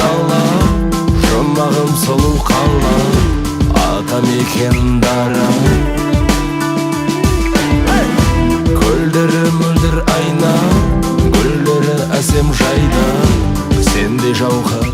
дала, жұмағым сұлу қала, атамекен дара. Көлдері мөлдір айна, гүлдері әсем жайда, сендей жауһар.